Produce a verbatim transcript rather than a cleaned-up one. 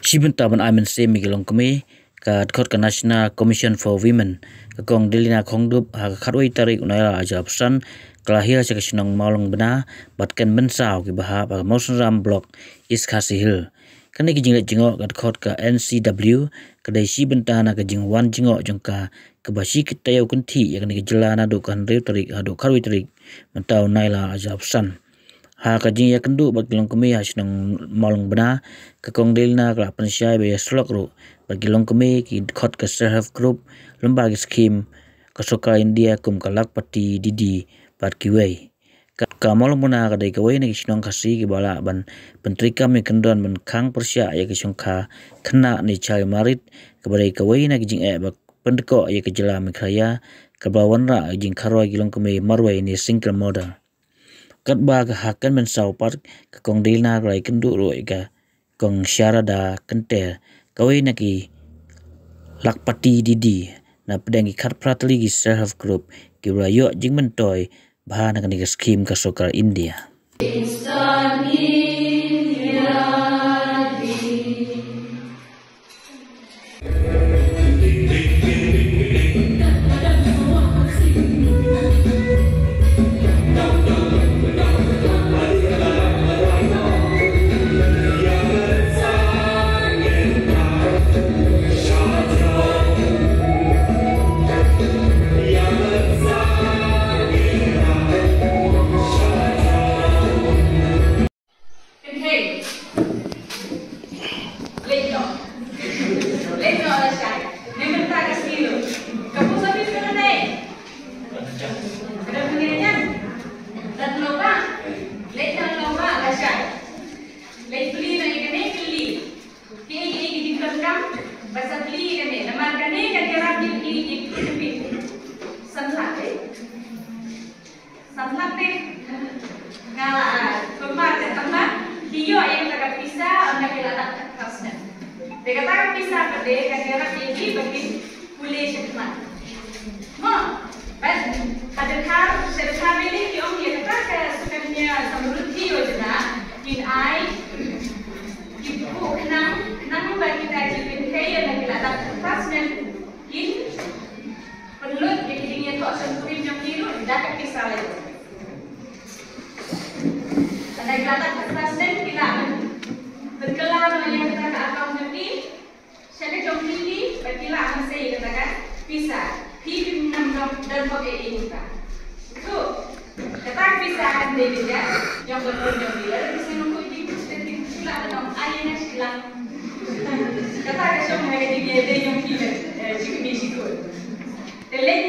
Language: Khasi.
Shi bynta ban ai mynsiem ïa ki longkmie, ka dkhot ka National Commission for Women, ka Kong Delina Khongdup, ha ka khatwei tarik u Nailar arhajar arphew san, ka la hiar sha ka shnong Mawlyngbna bad Ken Mynsaw kiba hap ha ka Mawsynram Block, East Khasi Hills. Kane ka jingleit jngoh ka dkhot ka N C W ka dei shi bynta na ka jingwan jngoh jong ka, kaba shi taïew kynthih ïa kane ka jylla naduh ka hynriew tarik haduh khatwei tarik mynta u Nailar arhajar arphew san. Ha ka jingïakynduh bad ki longkmie ha shnong Mawlyngbna, ka Kong Delina ka la pynshai ba ïasyllok ruh bad ki longkmie, ki dkhot ka Self Help Group, lyngba ki skhim ka Sorkar India kum ka Lakhpati Didi bad kiwei. Ka, ka Mawlyngbna ka dei kawei na ki shnong Khasi kiba lah ban pyntreikam ïa ki kyndon ban khang pyrshah ïa ka shongkha khynnah ne child marriage, kaba dei kawei na ki jingeh ba pyndkoh ïa ka jylla Meghalaya, kaba wanrah ïa ka jingkharoi ki longkmie marwei ne single mother. Katba ka ha Ken Mynsaw pat, ka Kong Delina ka la ïakynduh ruh ïa ka Kong Sharada Kynter, kawei na ki Lakhpati Didi, na pdeng ki khatphra tylli ki Self Help Group kiba la ïoh jingmyntoi bha na kane ka skhim ka Sorkar India. Kynthei. Leit noh. Leit noh lashai. Ne mynta ka sngi ruh. Ka post office ka dei. Ka dei mynta ka dei. Leit noh ba. Leit noh ba lashai. Leit plie na ïa kane ka list. Kiei kiei ki jingdonkam ba sa plie ïa kane. Namar kane kan ïarap ïa phi ïa phi. San lak, eh. San lak te. Nga la, ah, kumba te tang ba, ki ïoh ïa kata ka pisa, ynda ki la dap ka class nine. Te kata ka pisa pat te, ka ïarap ïa ki ba kin pule shakhmat. Mo, bad, ha Dkhar, sha Dkhar Valley ki ong ïa kata ka Sukanya Samruddhi Yojana, kin ai, ki buh khnang, khnang ba kita ki kynthei ynda ki la dap ka class nine, kin pynlut ïa ki jingïathoh shongkurim jong ki ruh da ka pisa lei. Lada ki la dap ka class nine ki lah ban pynkylla noh ïa kata ka account jong ki sha ka jong ki, bad ki lah ban sei ïa kata ka pisa. Phi phim nang don, don hok ei ei mynta. To, kata ka pisa kan dei ka jia jong ka loan jong ki. Lada phi sngewthuh ïa ki, ki lah ban ong ai ïa nga shi lak. Kata ka shong ha ka jingïadei jong ki, eh, shi kmie shi khuid. Te leit